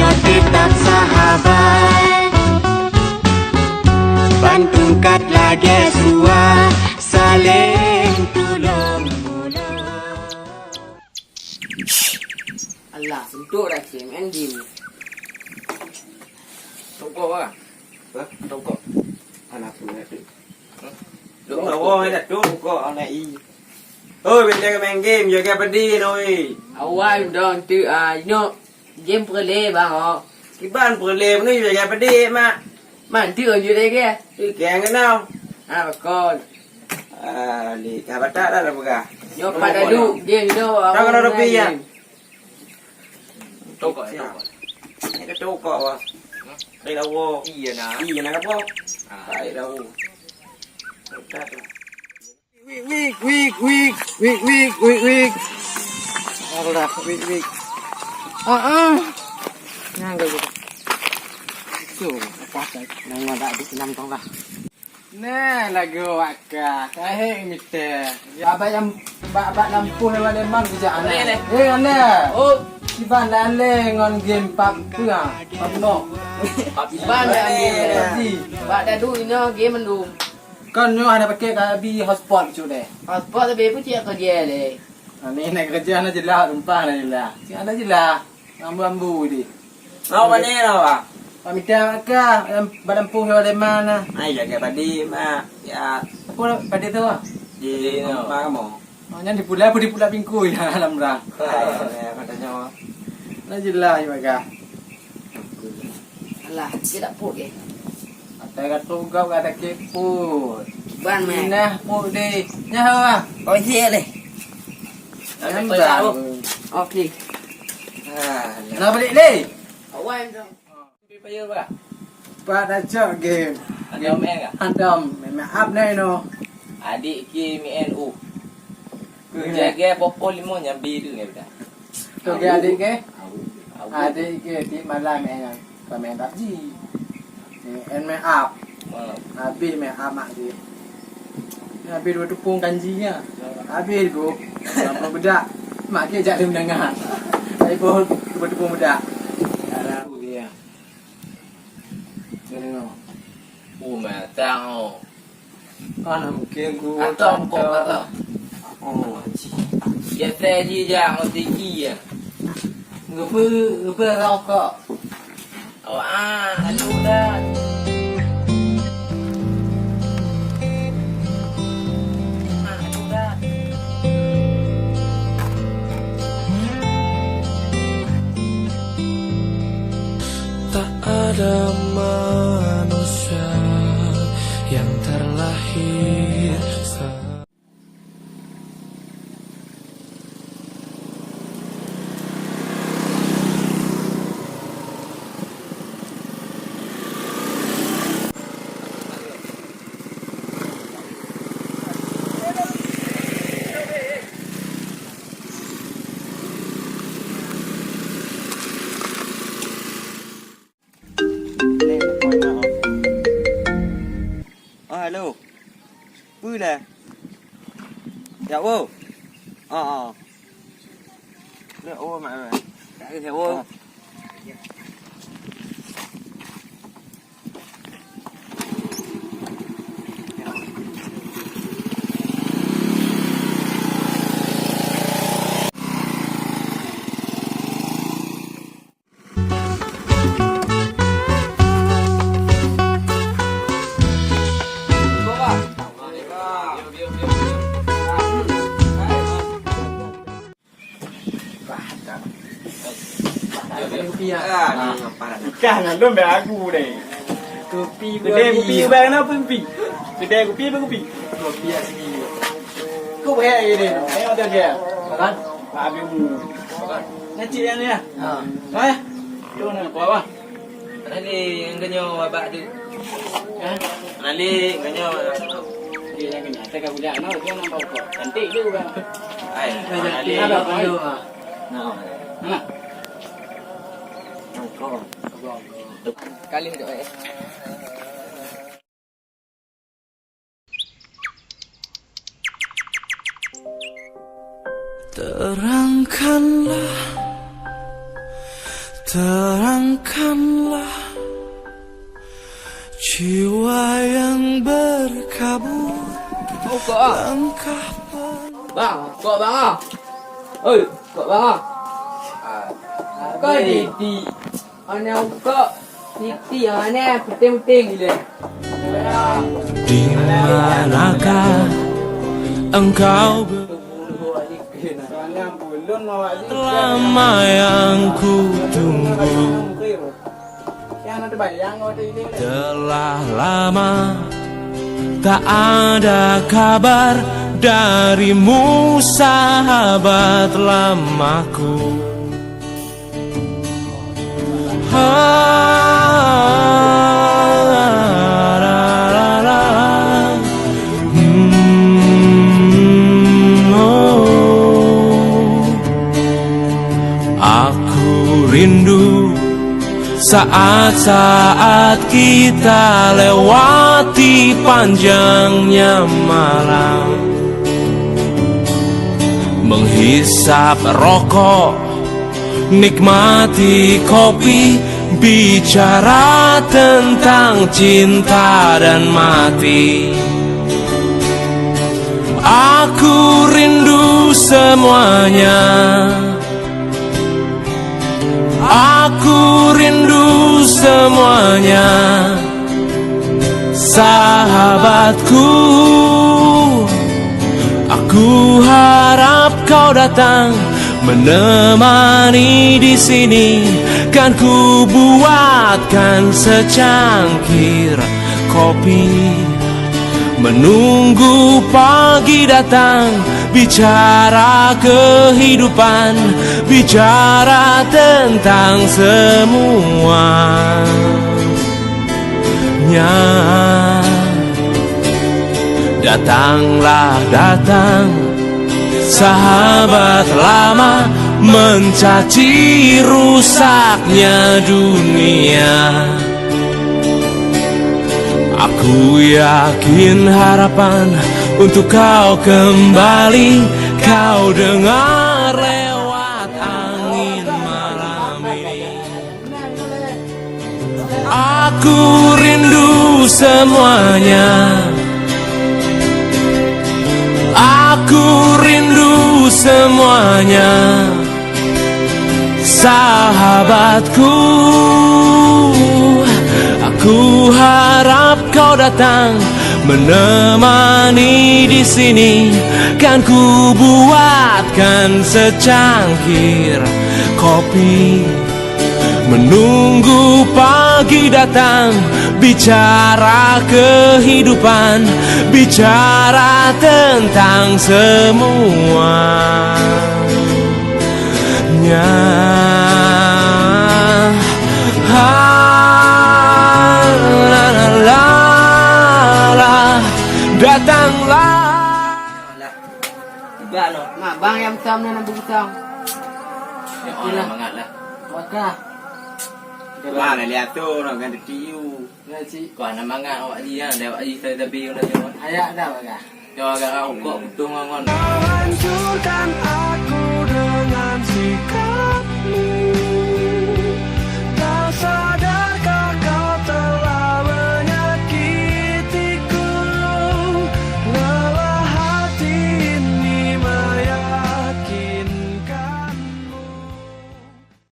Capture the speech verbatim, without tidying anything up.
Tetap sahabat, ban tungkat lagèe sua, saléng tulông menolong. Alah, suntuk dah cik, main game. Tokok ah. Hah? Tokok. Alah, aku nak tu. Hah? Dok tokok dah tu, tokok anak i. Oi, benda main game, jaga pedih, oi. Awai dong tu, ah, inoe game peureulèe bang, oh. Kiban peureulèe, ni jaga pedih, mak. Man tu, oh, juré ke? Tu, kaya kenal. Ah, bakon. Ah, ni, kah batak dah, dah peugah. Nyoe pat adu game tu. Dah kena lebih, ya? Tokok, tokok. Ada tokok, wah. Ada lawa. Iya, nah. Iya, nah, apa? Ah. Baik, lawa. Wik, wik, wik, wik, wik, wik, wik, wik. Alah, wik, wik. Ah, ah. Nyang dah gitu. Tu, apa tak? Nang ada di enam tong lah. Nah, lagu wak kah. Kahé mita. Abang yang bak-bak lampu hewan leman kerja anak. Boleh, leh. Eh, anak. Oh. Kiban dah leh ngon game pap pua. Pap nok. Kiban dah game. Bak dadu inoe game mandum. Kon nyoe hana pakai ka abi hotspot cu deh. Hotspot tapi pun cik kerja leh. Ha, ni nak kerja hana jelas, tumpah hana jelas. Cik hana jelas. Ambu-ambu di. Mau bani lah, Pak? Pak mita mak kah, yang badan puh yang mana? Ai, jaga padi, Mak. Ya. Apa padi tu, Pak? Di rumah kamu. Oh, nyan dipula, apa dipula pingkui dalam rang. Hai, ya, katanya. Nah, jelas, Mak kah. Alah, dia tak put ke? Atai ka tugap ka sakét put. Ban meh. Nah, put deh. Nyawa. Oh, iya deh. Nambah. Oke. Ah, nah balik deh. Awai dong. Payah bah. Pak dah cok game. Adam eh kah? Adam. Memang up dah ino. Adik ke M N U. Kerja ke popo limo nyabi tu ni dah. Tu ke adik ke? Adik ke ti malam eh. Kami tak ji. Main make up. Habis make up mak dia. Habis dua tepung kanji nya. Habis tu. Sama bedak. Mak dia jak dia mendengar. Tapi pun dua tepung bedak. Cara aku dia. Tengok. Oh, matang oh. Anak mungkin guru atau kok kata. Oh, cik. Ya, saya ji jak tinggi ya. Ngepe, ngepe rokok. Oh, ah, aduh dah. Ah, aduh dah. Tak ada manusia yang terlahir sa- Oh, hello. Peue lé? Ya, wo. Ah, ah. Lé, wo, mak, mak. Tak ada, wo. Ah. Kopi ya. Ah, ni apa dah? Ikan ngandung dah aku deh. Kopi kedai kopi ubang kenapa kopi? Kedai kopi apa kopi? Kopi asli. Kau buat air ni. Ayo ada dia. Makan. Habis mu. Makan. Nanti yang ni ya. Ha. Eh? Tu nak apa? Nali ngeunyoe babak tu. Ha? Nali ngeunyoe babak tu. Dia yang kena tak budak no, dia nampak kok. Cantik dia orang. Ai, nali. Ada pandu ah. Nah. Nah. Kali tu eh. Terangkanlah. Terangkanlah jiwa yang berkabut. Oh, kok ah. Langkah per- Bang, kok bang ah. Oi, kok bang ah. Kok Didi? Aneuk kok Didi, aneuk penting-penting gila. Di manakah engkau ber- Lama yang ku tunggu. Telah lama tak ada kabar darimu, sahabat lamaku. Hmm, oh. Aku rindu saat-saat kita lewati panjangnya malam, menghisap rokok, nikmati kopi, bicara tentang cinta dan mati. Aku rindu semuanya. Aku rindu semuanya, sahabatku. Aku harap kau datang menemani di sini. Kan ku buatkan secangkir kopi, menunggu pagi datang. Bicara kehidupan, bicara tentang semuanya. Datanglah datang, sahabat lama, mencaci rusaknya dunia. Aku yakin harapan untuk kau kembali kau dengar lewat angin malam ini. Aku rindu semuanya. Aku rindu semuanya, sahabatku. Aku harap kau datang menemani di sini. Kan ku buatkan secangkir kopi, menunggu pagi datang. Bicara kehidupan, bicara tentang semuanya. Ha, la, la, la, la. Datanglah. Tiba noh. Mak, bang nyang peusam nyan, bang peusam. Ya Allah, mangat lah. Wakah. Mana lihat tu, nak ganti tiu. Ya, cik. Kau hana mangat awak ji, ya. Dah awak ji saya tapi udah jawab. Ayak dah, Bang. Jawab agak rukok, betul ngon. Hancurkan